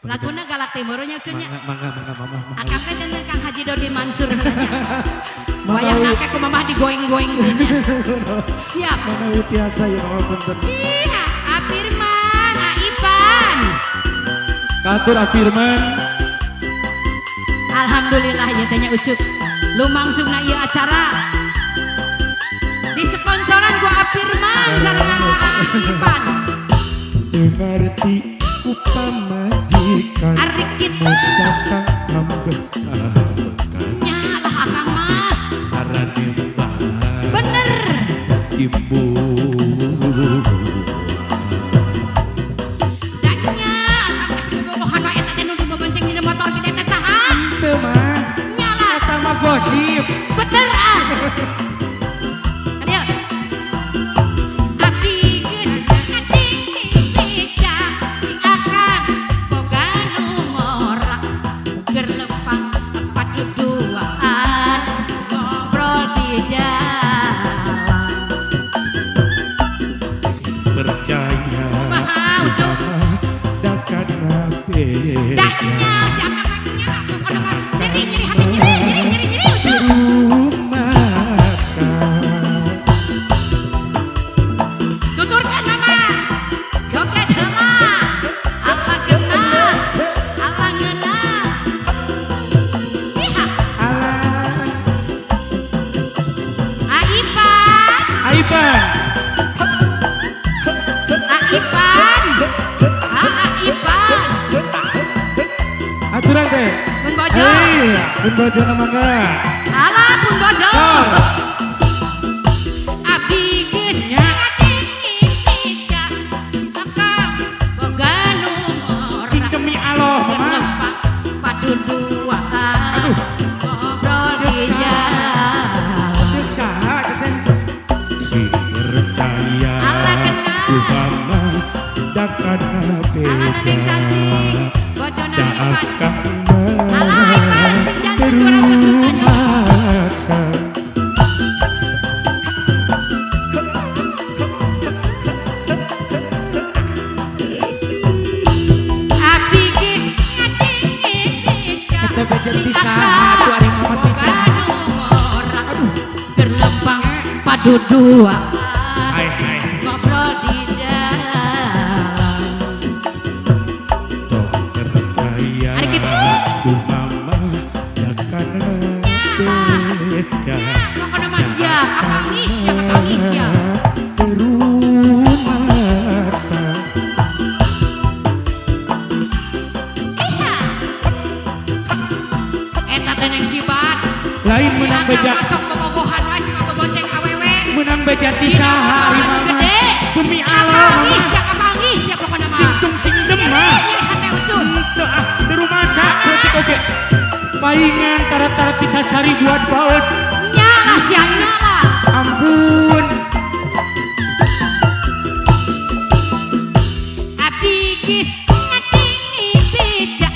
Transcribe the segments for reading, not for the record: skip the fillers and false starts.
Laguna Galak Timur nya cunya. Mangga, mangga, mangga, mama, mangga. Akang teh janten Kang Haji Dodi Mansur nya. Wayahna ke ku mamah digoeng-goeng nya. Siap. Mana tiasa ya, mama, punten. Iya, Apirman, Aipan. Katur Apirman. Alhamdulillah ya tanya Ucup. Lumangsungna ieu acara. Disponsoran ku Apirman sareng Aipan. Ngerti ku pamajikan. Ari kitu. Datang hambek. Nyalah akang mah. Arane. Bener. Ibu. Daknya akang geus bobogohan wae eta teh nu dibobonceng dina motor gede teh saha? Teu mah. Nyalah. Eta mah gosip. Bener ah. Kan ya? Abdi geus ngading beja sing akang boga nu ngora keur lempang paduduaan ngobrol di jalan. Percaya. Kumaha, Ucup? Dakana beja. Daknya si akang mah nya pokona mah nyeri nyeri hati, nyeri nyeri nyeri nyeri, Ucup. Rumah. Tuturkan, Mama. Joget heula. Apa kena? Apa ngeuna? Iha. Alah. Aipan. Aipan. Aipan. Aipan. Aturan teh. Pun bojo. Hei, pun bojo na mangga. Alah, pun bojo. Sor. Abdi geus Nya. ngading beja akang boga nu ngora. Cing demi Allah, mama. Lempang paduduaan Aduh. Ngobrol di Cek saha. Jalan. Cek saha teh? Sing percaya. Alah, kena. Ku mama dakana Alah, neneng beja. Cantik bojona Ipan. Dakana. Alah, Ipan sing jantan 200 juta nya. Rumah. Abdi geus ngading beja Eta beja sing ti saha akang atuh, ari mama ti boga saha? Nu ngora keur lempang paduduaan Hai hai. Ngobrol di jalan. Tong percaya. Ari kitu. Ku mama dakana beja. Nya pokona mah sia kapanggih sia, kapanggih sia. Rumah. Iya. Eta teh neng sibat. Lain Si menang akang beja. Masuk bobogohan wae cuma bobonceng awewe. Menang beja ti Dina saha motor ari anu mama? gede. Demi Allah, Kapanggih mama. sia, kapanggih sia pokona mah. Cing tung sing Nyeri demah. Nyeri hate Ucup. Teu ah, teu rumasa saeutik oge. Paingan tara-tara bisa saribuan baut. Nyala sia, nyala. Ampun. Abdi geus ngading beja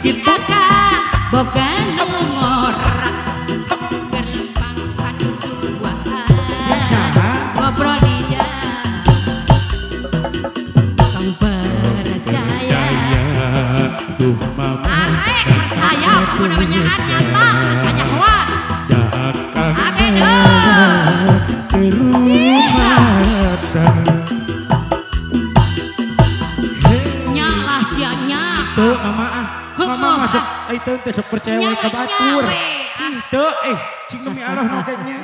si akang boga nu ngora keur lempang paduduaan Saha? Ngobrol di jalan. Tong percaya. Duh mama. Arek percaya pokona mah nyaan nyata geus kanyahoan. Dakana. Abedo. Rumah. Nyala sia nya. Tuh mama ah. Mama Heeh, masuk ah. eh teu teh sok percaya wae ka Nya batur. we, ah. Teu eh cing demi Allah nu nya.